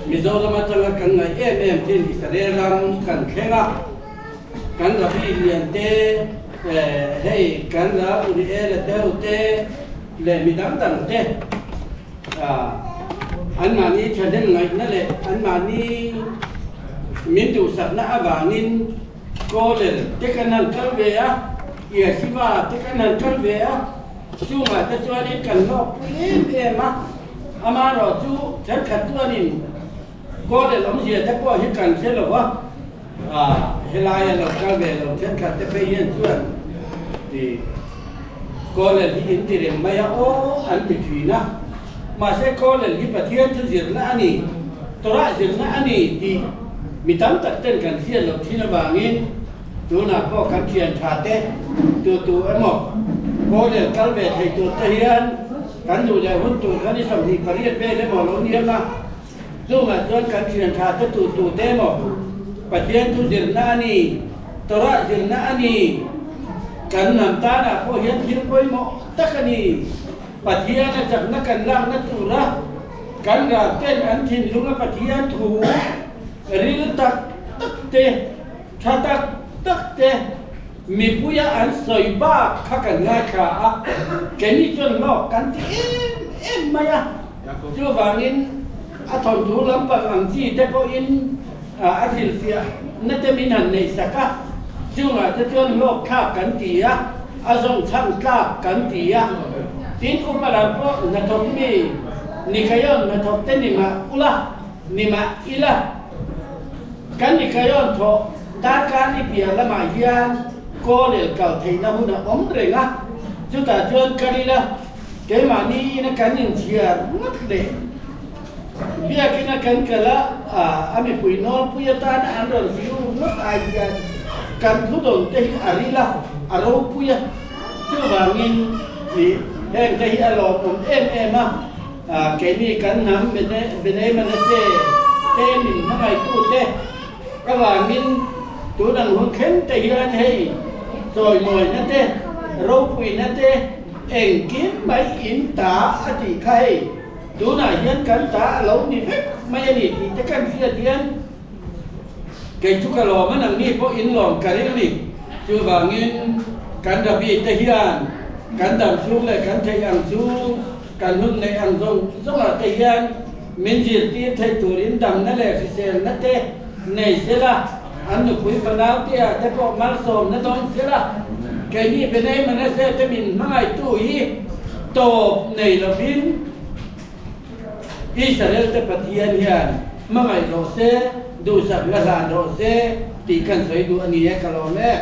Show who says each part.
Speaker 1: Mizoram atanga kan ngaih em em thin Israel ram kan thleng a, kan Rabbi lian te, hei kan Rav Uriel-a deuh te leh mi dang dang te anmahni thahnem ngaihna leh anmahni min duhsakna avangin Kolel te kan han kal ve a, Yeshiva te kan han kal ve a, chungah te chuanin kan hlawkpui em em a, amaherawh chu thenkhat chuanin Kolel awmzia te pawh hi kan hre lo va, helaia lo kal ve lo thenkhat te phei hian chuan Kolel hi in ti reng mai a aw an ti thin a, mahse Kolel hi Pathian thu zirna a ni, Torah zirna a ni tih mi tam tak ten kan hriat loh thin avangin tunah pawh kan thian tha te tu tu emaw Kolel kal ve thei tur te hian kan duh leh hun tur khan i 28 vel emaw lo ni ang a, chungah chuan kan thian tha te tu tu te emaw Pathian thu zirna a ni, Torah zirna a ni, kan hnam tanah pawh hian thil pawimawh tak a ni. Pathian a chakna kan lakna tura kan ralten an thinlunga Pathian thu ril tak tak te, tha tak tak te mipuia an sawi bak kha kan ngaithla a, keini chuan hlawk kan ti em em mai a. Chuvangin a thawnthu lampang ang chi te pawhin a hrilhfiah na te min han neih sak a, chungah te chuan hlawk thlak kan ti a, a zawng chhang tlak kan ti a. Tin, upa lam pawh hnathawk mi Nikayon hnathawk te ni mah ula, ni mah ila, kan Nikayon thawh darkar ni piah lamah hian Kolel kal theihna hun a awm reng a, chutah chuan kal ila keimahni ina kan inchhiar ngawt leh. Biakina kan kal a, a mipui nawlpui atana an rawn view ngawt ai hian kan thudawn te hi a ril a, a ropui a. Chuvangin ih heng te hi a lawmawm em em a, keini kan hnam Bnei Manasseh te min hmangaihtu te avangin tun ang hun thleng te hian hei chawimawina te, ropuina te engkim mai in ta a tih kha hei. Tunah hian kan ta a lo ni vek mai a ni tih te kan hriat hian kei chu ka lawm a, nangni pawh in lawm ka ring a ni. Chuvangin kan Rabbi te hian kan dam chhung leh kan theih ang chu kan hun neih ang zawng zawngah te hian min zirtir theih turin damna leh hriselna te nei sela, an nupui fanau te ah te pawh malsawmna dawng sela, keini Benei Manasseh te min hmangaihtu hi tawp nei lovin Israel te Pathian hian hmangaih rawh se, duhsak la hlan rawh se tih kan sawi duh a ni e, ka lawm e.